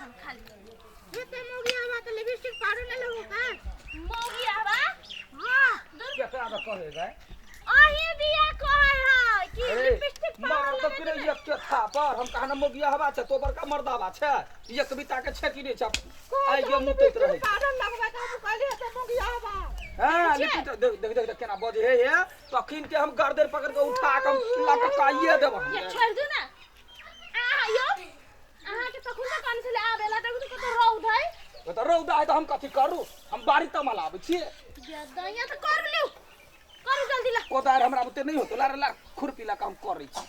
तखन खाली एते मौगी हवा तऽ लिपस्टिक पाउडर नहि लगो का मौगी हवा हाँ केकरा दऽ कहै गै अहीं दिया कहै है कि ए, लिपस्टिक मार पाउडर तऽ लगे फिर एक के थापर हम कहना मोगिया हवा छै तो बड़का मर्दावा छै एक बिता के छै कि नहि छै आइ के मुतैत रहै छै। पाउडर लगबै तऽ हम कहलियै एते मौगी हवा हाँ लिपि देख देख देख देख केना बजे हे हे तखन के हम गर्दन पकड़ के उठा के हम लटकाइए देब हम। ये छोड़ दू ना अहाँ यौ अहाँके तखन से कहने छलै आबे ला देखू तऽ कतौ रौद है ओ तऽ रौदा है तऽ हम कथी करू हम बाड़ी तमल आबै छियै दैया तऽ कर लियौ करू जल्दी ला कोदारि हमरा बुते नहि होतो लार लार खुरपी लऽ कऽ हम करै छी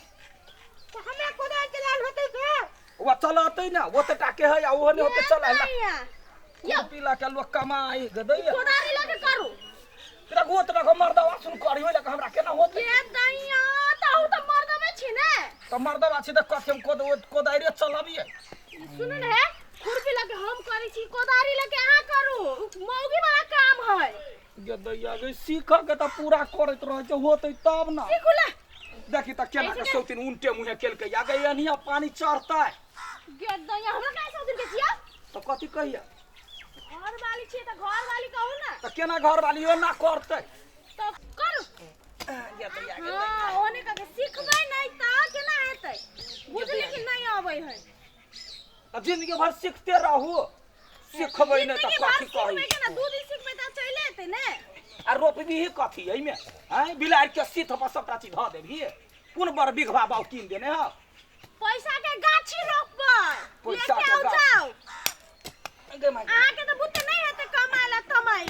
तऽ हमरा कोदारि चलायल होतै से ओ चलतै ने ओते टाके है आ ओहो नहि होतै चलै ला दैया यौ खुरपी लऽ कऽ लोक कमाइ गदैया कोदारि लऽ के करू तेरा गोत रखो मर्दवा सुन करियो लऽ कऽ हमरा केना होतै ये दैया तऽ अहूँ तऽ मर्दमे छी ने तऽ मर्दवा छी तऽ कथी हम कोदारिये चलबियै सुनू ने हे खुरपी लऽ के हम करै छी कोदारि लऽ के अहाँ करू मौगी वाला काम है गदैया गे सीखऽ के तऽ पूरा करैत रहै छै होतै तब ने सीखू ला देखी तऽ केना के सौतीन उनटे मुँहे केलकै या गे एनिया पानी चढ़तै गे दैया हमरा काहे सौतीन के छियै तऽ कथी कहिया घर वाली छियै तऽ घर वाली कहू ने तऽ केना घर वाली ओना करतै तऽ करू हाँ ओने कह के सिखबै नहि तऽ केना हेतै बुझली कि नहि अबै है आ जिंदगी भर सीखते रहू सिखबै नहि तऽ जिंदगी भर कथी कही सिखबै केना दू दिन सिखबै तऽ चलि एतै ने आ रोपबी कथी एहिमे आँय बिलाड़ि के सीथ पर सबटा चीज धऽ देबही कोन बड़ बिघवा बाउ कीन देने हौ पैसा के गाछी रोपबै पैसा लेके के आउ गाछी। जाउ गे माय अहाँके तऽ बुते नहि हेतै कमाइ ला तमाइ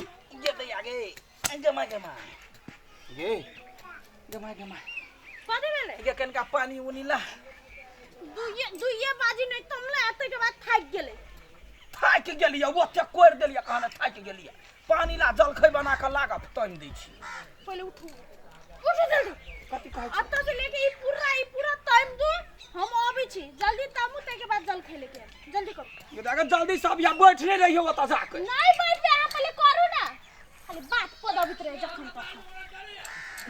गे दैया गे गे माय गे माय गे गे माय गे माय कथी भेलै गे कनिका पानी उनी ला दुइये दुइये बाजी नहि तमलै आ ताहिके बाद थाकि गेलै थाकि गेलियै ओते कोरि देलियै कहने थाकि गेलियै पानी ला जलखै बना कऽ लागब तानि दै छी पहिले उठू उठू जल्दी कथी कहै छी अतऽ से लेके ई पूरा टाइम दू हम अबै छी जल्दी तामू ताहिके बाद जल खाइ लेके आयब। जल्दी करू गे अगर जल्दी सब या बैठ नहि रहियो ओतऽ जाके नहि बैठबै अहाँ पहिले करू ने खाली बात पदबैत रहे जखन तखन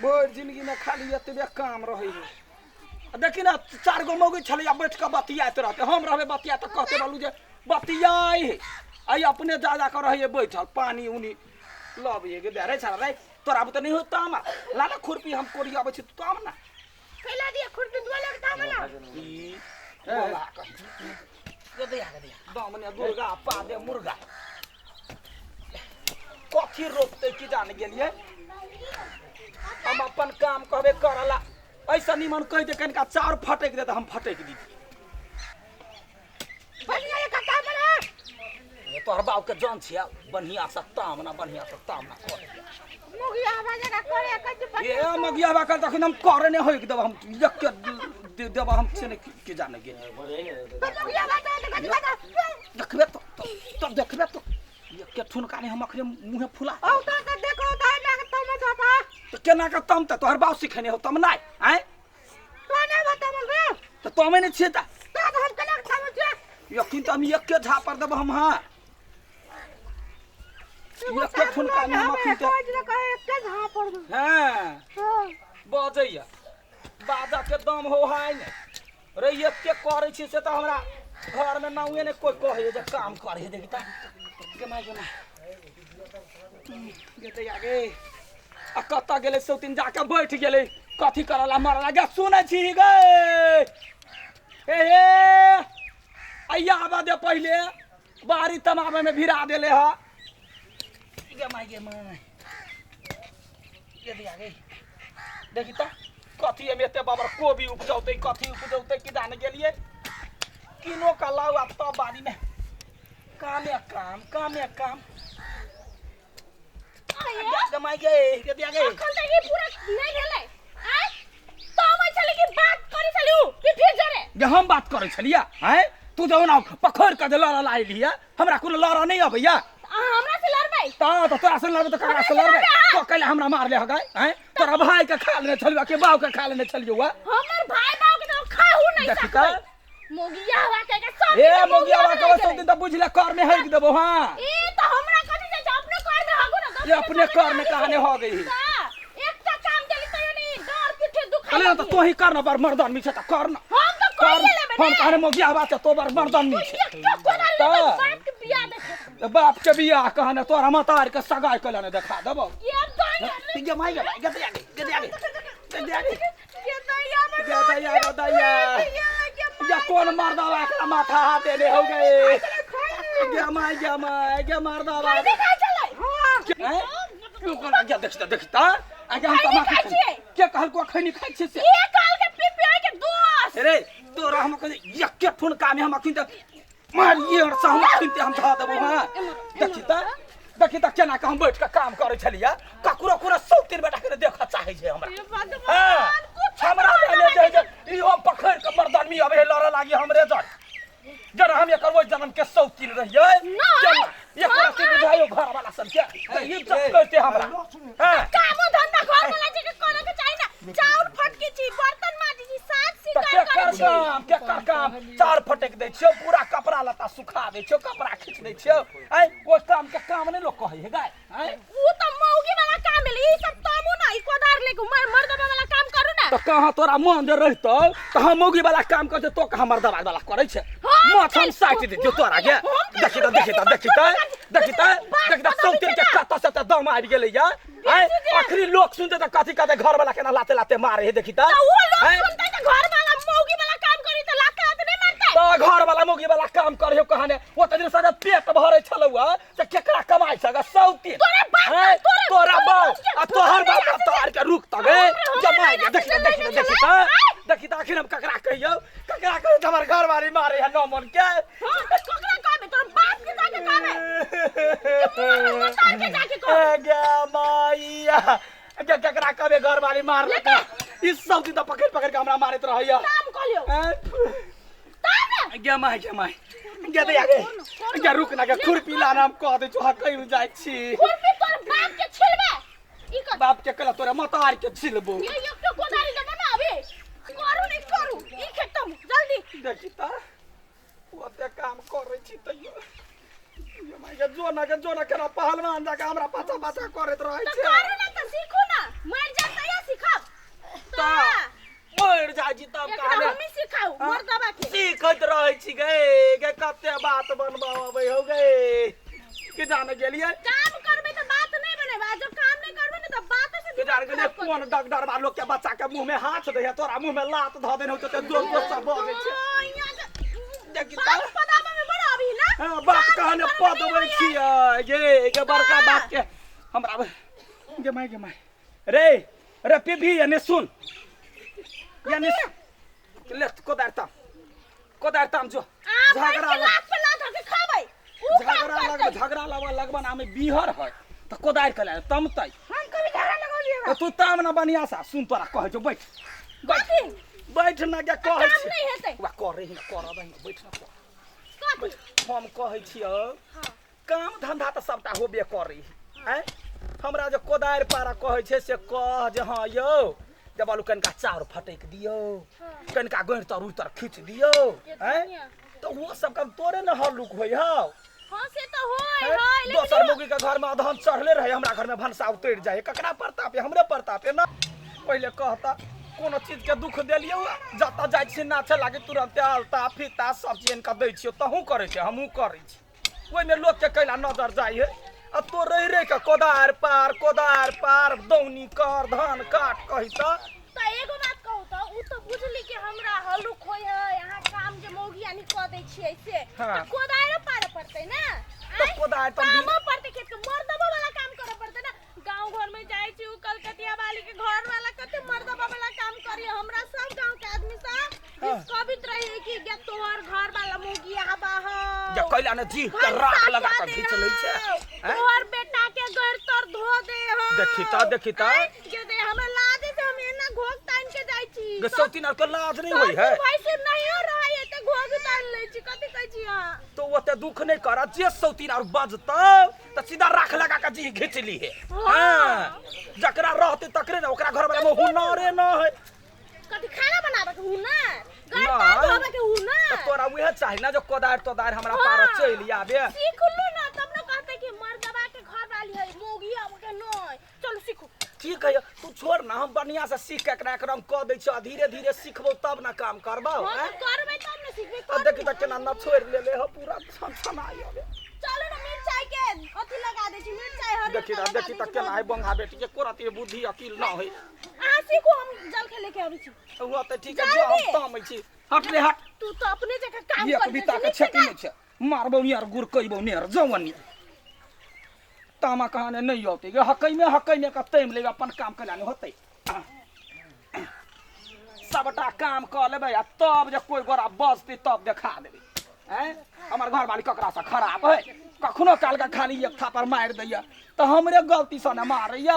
भरि जिंदगी में खाली एतबे काम रहै है आ देखी ने चारि गो मौगी छलैया बैठ कऽ बतियाइत रहतै हम रहबै बतिया तऽ कहते रहलू जे बतियाइ है आइ अपने जा जा कऽ रहैए बैठल पानी उनी लबिए के दे रे छला रे तोरा बुते नहि होत हमरा ला ना खुरपी हम कोरी अबै छी तू आम ना कैला दिया खुरपी दुआ लगता मला ई बोला कहीं गदैया गदैया दामने दुर्गा पा दे मुर्गा कथी रोपतै की जान गेलियै हम अपन काम कहबे करला ऐसा निमन कहि दे कनिका चाउर फटकि दे तऽ हम फटकि दी बढ़िया ये कट्टा मला ये तोहर बाप के जान छिया बढ़िया से तामना बढ़िया से तामना कर मुगिया आवाज का करे कच ये मगिया बा कर तखन हम करे नहीं होइक देब हम एक के देब हम से नहीं के जाने गे मुगिया आवाज तो कच कच देखबे तो तो देखबे तो एक के ठुनका नहीं हम अखने मुंहे फुला औ तो तो देखो तो ना तम जाता तो केना के तम त तोहर बाप सिखेने हो तम नहीं आय तो नहीं बता बोल रे तो तमे नहीं छिए त तो हम केना तम छे यकीन त हम एक के झापर देब हम हां एक के ठुनका नहीं हम अखन तो कहे एक के झापर दे हां हां बजैया बाजा के दम हो है ने रे एते करै छी से तऽ हमरा घरमे नाउए ने कोइ कहैए जे काम करे देखी तऽ गे माय गे माय गे दैया गे आ कतऽ गेलै सौतीन जाके बैठ गेलै कथी करला मरला गे सुनै छी गे हे हे अइया आबऽ दे पहिले बाड़ी तमाबेमे भिरा देले ह गे माय गे माय गे दैया गे देखी तऽ कथी एहिमे एते बाबर कोबी उपजौतै कथी उपजौतै कि जाने गेलियै किनो का लाउ आब तब बाड़ीमे कामे काम कामे काम आये गे माय गे गे दैया गे अखन तक ई पूरा नहि भेलै आय तो हम छलै कि बात करै छलै उ कि फिर जरे जे हम बात करै छलियै आँय तू जौन पखोरि कऽ जे लड़ऽ लायलियै हमरा कोनो लड़ऽ नहि अबैया अहाँ हमरा से लड़बै तऽ तऽ तोरा से लड़बै तऽ ककरा से लड़बै तो कैले हमरा मारले हगे आँय तोरा भाई के खा लेने छलियौ कि बाप के खा लेने छलियौ हमर भाई बाप के तो खाहू नहीं देखी सकबै तऽ। मोगिया हवा के के सब ए मोगिया बा के सब दिन तऽ बुझले कर में हक देबो हां ए तो हमरा कथि जाय छै अपने कर में हगू ना ये अपने कर में कहानी हो गई एकटा काम देली तैयो नहीं डर पीठे दुखाई कहले तो तू ही कर ना बर मर्दान मी छै तऽ कर ना हम तो कर कइले लेबै हम कहने मोगिया बा के तो बर मर्दान मी छै एक कोना तऽ त बाप के बियाह देखे बाप के बियाह कहने तोरा मतार के सगाई कइला ने देखा देबौ। ये दैया गे माई गे गे दैया गे दैया गे दैया गे ये दैया में गे दैया गे दैया दैया गे या कौन मर्दवा एकरा माथा हाथ देने हो गए। गे माई गे माई गे मर्दवा खाइ चलै। हैं? क्यों कहला गे देखता देखता आगे हम खैनी तमाकू खाइ छियै। के कहल को खैनी खाइ छियै से? ये काल के पीपीआई के दोस्त। रे तोरा हम कहे यके ठुनका में हम अखिन त मारिए और से हम अखिन ते हम धऽ देबौ। हां देखी त देखी त केना के हम बैठ के काम करै छलियै, ककरो कोनो सौतीन बेटा के देखऽ चाहै छै हमरा। हे हाँ, भगवान, कुछ हमरा ले जे जे ई हम पकड़ के मर्दानमी अबे लड़ऽ लागी हमरे जर जरा हम एकर ओहि जन्म के सौतीन रहियै। नहि, केना एकर हम अथी बुझाइयो घर वाला सब के इज्जत करते हमरा। हां कामो धंधा घर वाला जे के करे के चाही ना, चाउर फटके छी, बर्तन माजे छी, साफ तऽ सिकार केकर करे छी। काम केकर काम चार फटक दै छियौ, पूरा कपड़ा लत्ता सुखा दै छियौ, कपड़ा खींच दै छियौ। आँय ओहि काम के काम नहि लोक कहै है गाय। आँय ऊ त मौगी वाला काम भेलै, ई सब तमु ना, ई कोदार लेके मर्दबा वाला काम करू ना। तऽ कहाँ तोरा मन जे रहितौ तऽ हम मौगी वाला काम करते, तो कहाँ मर्दबा वाला करै छै? हम माथ हम साटि दै छियौ तोरा गे। देखी तऽ देखी तऽ देखी तऽ देखी तऽ देखी तऽ सौतीन के कतऽ से तऽ दम आबि गेलै या। आँय अखनी लोक सुनते तऽ कथी कहतै, घर वाला केना लाते लाते मारे है देखी तऽ। त ऊ लोग आँय? सुनतै त घर वाला मौगी वाला काम करी त लाते लाते नहीं मारतै। तऽ घर वाला मौगी वाला काम करे कहने ओते दिन सदा पेट भरे छलौ तऽ केकरा कमाइ छ गे सौतीन? तोरे बाप आँय? तोरे तोरा बाप तोरे आ तोहर बाप तोरे तोहर के रुक त गे हमरे जमाइ गे। हमरे देखी तऽ देखी तऽ देखी हमरे तऽ देखी तऽ आखिर हम ककरा कहियौ, ककरा कहियौ तऽ हमर घरवाली मारे है नौ मन के। हां त ककरा कहबे? तोर बाप के जाके कहबे कि मतार के जाके कहबे? ए गे माइया गे ककरा कहबे घरवाली मारलक? ई सब दिन तऽ पकड़ पकड़ के हमरा मारैत रहैया। काम क लियौ आँय? तामे गे माय गे माय गे दैया गे गे रुक ना गे, खुरपी लाना हम कह दै छौ, हकैल जाइ छी। खुरपी तोर बाप के छिलबे ई कर। बाप के कहला तोरा मतार के छिलबो। ये एक तो कोदारी देबो ना अभी, करू नहीं करू ई खत्म जल्दी। देखी त ओते काम करै छी तैयो ये माय गे जो ना गे जो ना केना पहलवान जाके हमरा पाछा पाछा करैत रहै त छै। करू ना त सीखू ना, मर जा त या सीखब त मरि जाइ छी तब एकरा कहने हमही सिखाउ हाँ। मर्दबा के। सीखैत रहै छी गे गे कते बात बनबऽ अबै हौ गे के जाने गेलियै। काम करबे त बात नहीं बनेबा, जब काम नहीं करबे ना त बात से के जाने गेलियै कोन डगडरबा लोक के बच्चा के मुंह में हाथ दै है, तोरा मुंह में लात धऽ देने होतौ तऽ जोर जोर से बजै छै। देखी त बाप पदाबा में बड़ा अभी ना। हाँ, बाप काम कहने करबे पदबै नहीं छियै गे गे बड़का बाप के हमरा गे माय गे माय रे रे पीभी एने सुन एने ले कोदार ताम कोदार ताम जो आ बैठ झगड़ा के लात पे लात धके खाबै ऊ काम झगड़ा लगब करतै। झगड़ा लगब लगबन आमे बिहर है तऽ कोदारि के ले तमतै। हम कभी झगड़ा लगौलियै तऽ तू ताम ना बढ़िया सा सुन तोरा कहै छौ बैठ बैठ कथी? बैठ ना गे कहै काम छी। नहीं हेतै। वा करै ही ना करऽ दही ना बैठ ना कर। कथी? हम कहै छियौ हाँ। काम धंधा तऽ सबटा होबे करै आँय हमरा जे कोदारि पारा कहै छै से कह जे हँ यौ जे बालू कनिका चाउर फटकि दियौ, कनिका गैर तर उतर खींच दियौ। आँय तऽ ओ सब काम तोरे ने हल्लुक होइ हौ। हाँ से तो होय हैं? होय लेकिन दोसर मौगी के घर में अधन चढ़ले रहे, हमरा घर में भनसा उतरि जाए, ककरा प्रताप है? हमरे प्रताप है ना। पहिले कहता कोनो चीज के दुख देलियौ, जतऽ जाइ छी नाचे लागे तुरंते अलता फीता सब चीज इनका दै छियौ, तहूँ करै छै हमहूँ करै छी, ओहिमे लोक के कैला नजर जाइ है। आ तो रहि रहि के कोदारि पार कोदारि पार दौनी कर धान काट कही तऽ। त एगो बात कहू त ऊ त बुझली कि हमरा हल्लुक होय है, यहाँ काम जे मौगी यानी क दै छियै से हाँ। त कोदारि पारे पड़तै ना। तऽ आँय? कोदारि तऽ कामो पड़तै खेत के मर्दबो वाला काम करे पड़तै ना। गांव घर में जाइ छी ऊ कलकतिया वाली के घर वाला कते मर्दबा वाला काम करी, हमरा सब गांव के आदमी सब हाँ। कबित रही कि गे तोहर घर वाला मौगी आबा हौ। जे कैला ने जीह के राख लगा के घीच लै छै। आँय? तोहर बेटा के घर तर धो दे हौ। देखी त देखी त गे दे हमरा लाज से हम एना घोघ तान के जाइ छी। गे सौतीन आर के लाज नहि होइ है। भाई से नहीं हो रहा है त घोघ तान लै छी, कथि कहै छी अहाँ? तो ओते दुख नहि करत जे सौतीन आर बजतौ तऽ सीधा राख लगा के जीह घीच ली है। हाँ जकरा रहतै तकरे ने, ओकरा घर वाला में हुनरे न है। कथि खाना बनाबे के हुनर, घर नहि। तर धोबे के हुनर? तऽ तोरा उहे चाही ना जो कोदारि तोदारि हमरा हाँ। पार चलि आबे। सीख लू ना तब ना कहते कि मर्दबा के घर वाली है मौगी अब के नहीं। चलो सीखू। ठीक ठीक है, तू छोड़ ना, हम बढ़िया से सीख के एकरा एक रंग कऽ दै छियौ। धीरे धीरे सिखबौ तब ना काम करबौ। हां, आँय? तो करबै तब ने सिखबै। आ देखी तऽ केना न छोड़ि लेले ह, पूरा छन छनाइ अबे। चलू ने, मिरचाई के अथी लगा दै छी, मिरचाई हरियर। देखी तऽ, देखी तऽ केना है बंगा बेटी के कोरती बुद्धि अकील न है। अहाँ सीखू, हम जल खेले के अबै छी। हुआ तऽ ठीक है, जो हम तमै छी। हट रे हट। तू तो अपने जगह काम एक कर। बिता के छेकी नहि छै, मारबौ यार गुड़ कइबौ नेर जवनी तामा कहाने नहीं औते गे। हकई में का तैम लेबै, अपन काम कला नहि होतै। सबटा काम कऽ लेबै आ तब जे कोइ गोरा बजतै तब देखा देबै। आँय, हमर घरवाली ककरासँ खराब है? कखनो काल के खाली एक थापर मारि दैया तऽ हमरे गलतीसँ ने मारैया।